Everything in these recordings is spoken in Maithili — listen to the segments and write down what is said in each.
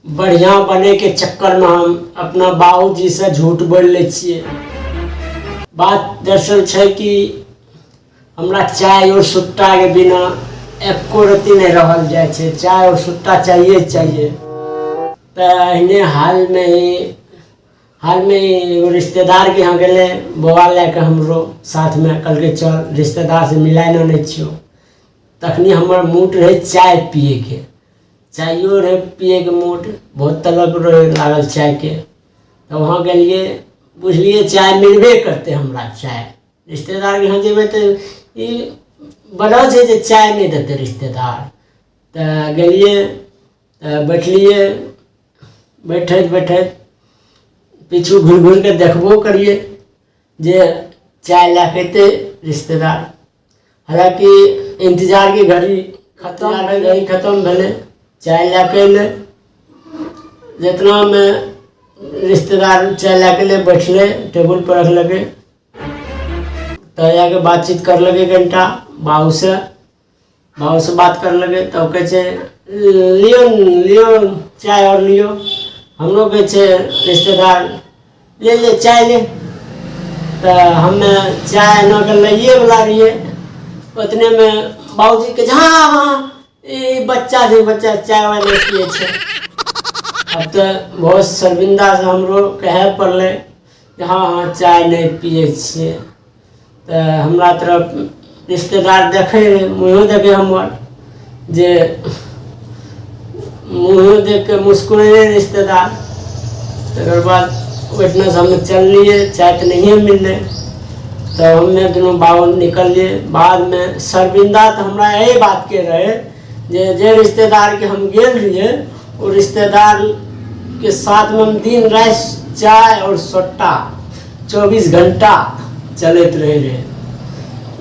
बढ़िआँ बनैके चक्करमे हम अपना बाबूजीसँ झूठ बोलि लै छियै। बात दरअसल छै कि हमरा चाय आओर सुट्टाके बिना एको रत्ती नहि रहल जाइ छै। चाय आओर सुट्टा चाहिए चाहिए। तऽ एहने हालमे ही एगो रिश्तेदारके यहाँ गेलै बौआ लए कऽ हमरो साथमे। कहलकै, चल, रिश्तेदारसँ मिलाय आनै छियौ। तखनी हमर मूड रहै चाय पियैके। चाइयो रहै पियैके मूड, बहुत तलब रहै लागल चायके। तऽ वहाँ गेलियै, बुझलियै चाय मिलबे करतै हमरा। चाय रिश्तेदारके यहाँ जेबै तऽ ई बनल छै जे चाय नहि देतै रिश्तेदार। तऽ गेलियै, तऽ बैठलियै। बैठैत बैठैत पीछू घुरि घुरि कऽ देखबो करियै जे चाय लए कऽ अयतै रिश्तेदार। हालाँकि इन्तजारके घड़ी खतम भेलै, घड़ी खतम भेलै, चाय लए कऽ अयलै। जितनामे रिश्तेदार चाय लए कऽ अयलै, बैठलै, टेबुलपर रखलकै, तऽ जाके बातचीत करलकै कनिटा बाबूसँ। बाबूसँ बात करलकै तब कहै छै, लियौ, लियौ, चाय आओर लियौ। हमरो कहै छै रिश्तेदार, ले ले, चाय ले। तऽ हमे चाय एना कऽ लैएवला रहियै, ओतनेमे बाबूजी कहै छै, हँ हँ, ई बच्चा छै, बच्चा चाय वाय नहि पियै छै। आब तऽ बहुत शर्मिन्दासँ हमरो कहै पड़लै जे हँ हँ, चाय नहि पियै छियै। तऽ हमरा तरफ रिश्तेदार देखै रहै, मुँहो देखै हमर, जे मुँहो देख कऽ मुस्कुरेलै रिश्तेदार। तकर बाद ओहिठिनासँ हमे चललियै। चाय तऽ नहिए मिललै, तऽ हमे दुनू बाबू निकललियै। बादमे शर्मिंदा तऽ हमरा एहि बातके रहै जे जे रिश्तेदारके हम गेल रहियै, ओ रिश्तेदारके साथमे हम दिन राति चाय आओर सोट्टा 24 घंटा चलैत रहै रहै।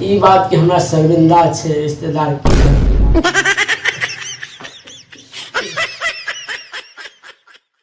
ई बातके हमरा शर्मिंदा छै रिश्तेदारके।